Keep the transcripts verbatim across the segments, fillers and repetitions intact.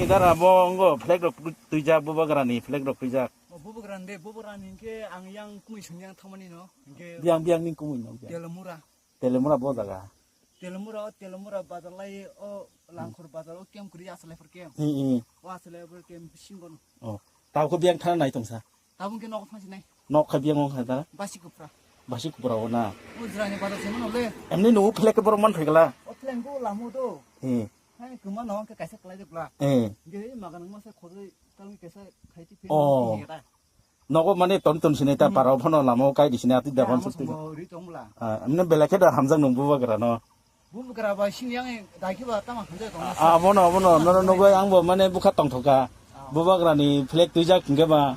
Jara bo ongo flag rok twijak, bubagrani flag rok twijak. O bubagrani de, bubagrani hwnkhe ang yang kumui song yang thangmani no. Hwnkhe biyang, biyang ni kumui no, biyang. Telemura. Telemura bo jaga. Telemura, o Telemura bazar lai o Langkhor bazar o camp kwrwi Asalaiphar camp. Hmm, hmm. O Asalaiphar camp bisingo no. Oh. Tabuk biyang thana nai tongsa. Tabuk khe nogo thangsinai. Nok kha biyang wng kha da? Basi kupra. Basi kupra o na. O jrani bazar se mano le. Emni nungo flag borok man phaikala. O flag bo lamo do. Hmm. Hai kuma no khe kaisa kwlai de bla. Hmm. Ge magan ma se khojoi tang kaisa khaiti phi. Oh. Nogo mane ton ton sinai ta. Hmm. Parao phano lama o kai di sinai ati da. Amo sukti. Ri tong bla. Ah, emne belai khe da hamjak nung bubagra no. Bubagra ba sini yang dai khe ba tama hamjak tong. Ah, abono, abono, nono nugoi ang bo mane bukha tongthoka. Ah. Bubagra ni flag twijak hingke ba.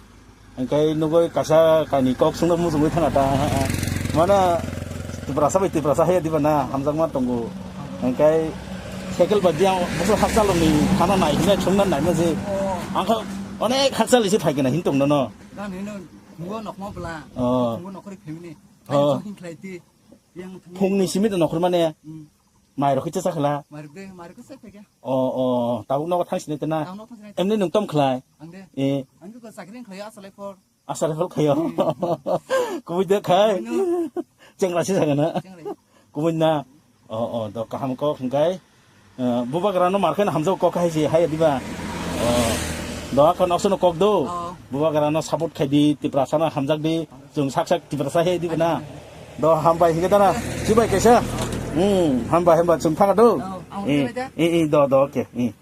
Hingke nugoi kaisa kaini kok sungno musungoi thana ta. Mane Tiprasa bai Tiprasa hai diba na hamjakma tongo. Hingke cycle ba diang buso hakchalo ni thana nai hingke sungna nai ma je. Oh. Ang kha onek hakchal isi phaikena hin tongno no. Dan hino nungo nokma bla. Oh. Nungo nokori family. Oh. Ai so hin khlai ti. Yang thangni. Phungni simi to nokhor mane. Hmm. Mai rokhe cha khala. Mai rok de, mai rok sa phaikha. O, o, tabuk nogo thang sinai tena. Tabuk nogo thang sinai. Emni nung tom khlai. Ang de. Eh. Ang ko sakri khlai Asalaiphar. Asalaiphar khayo. Hmm. Kubui de khai. Kubui no. Chengra si sagana. Chengra. Kubui na. O, o, do kaham kok hingkai. Eh, bubagra no markhe hamjak kok hai si hai diba. O, do akon oso no kok do. O. Bubagra no support khai di, Tiprasa no hamjak di. Chwng sak sak Tiprasa hai diba na. Do hambai hingke dana. Chibai kaisa. Hmm, hambai hambai chwng thang do. O, ang. Eh, chibai da. Eh, eh, do, do, okay. Eh.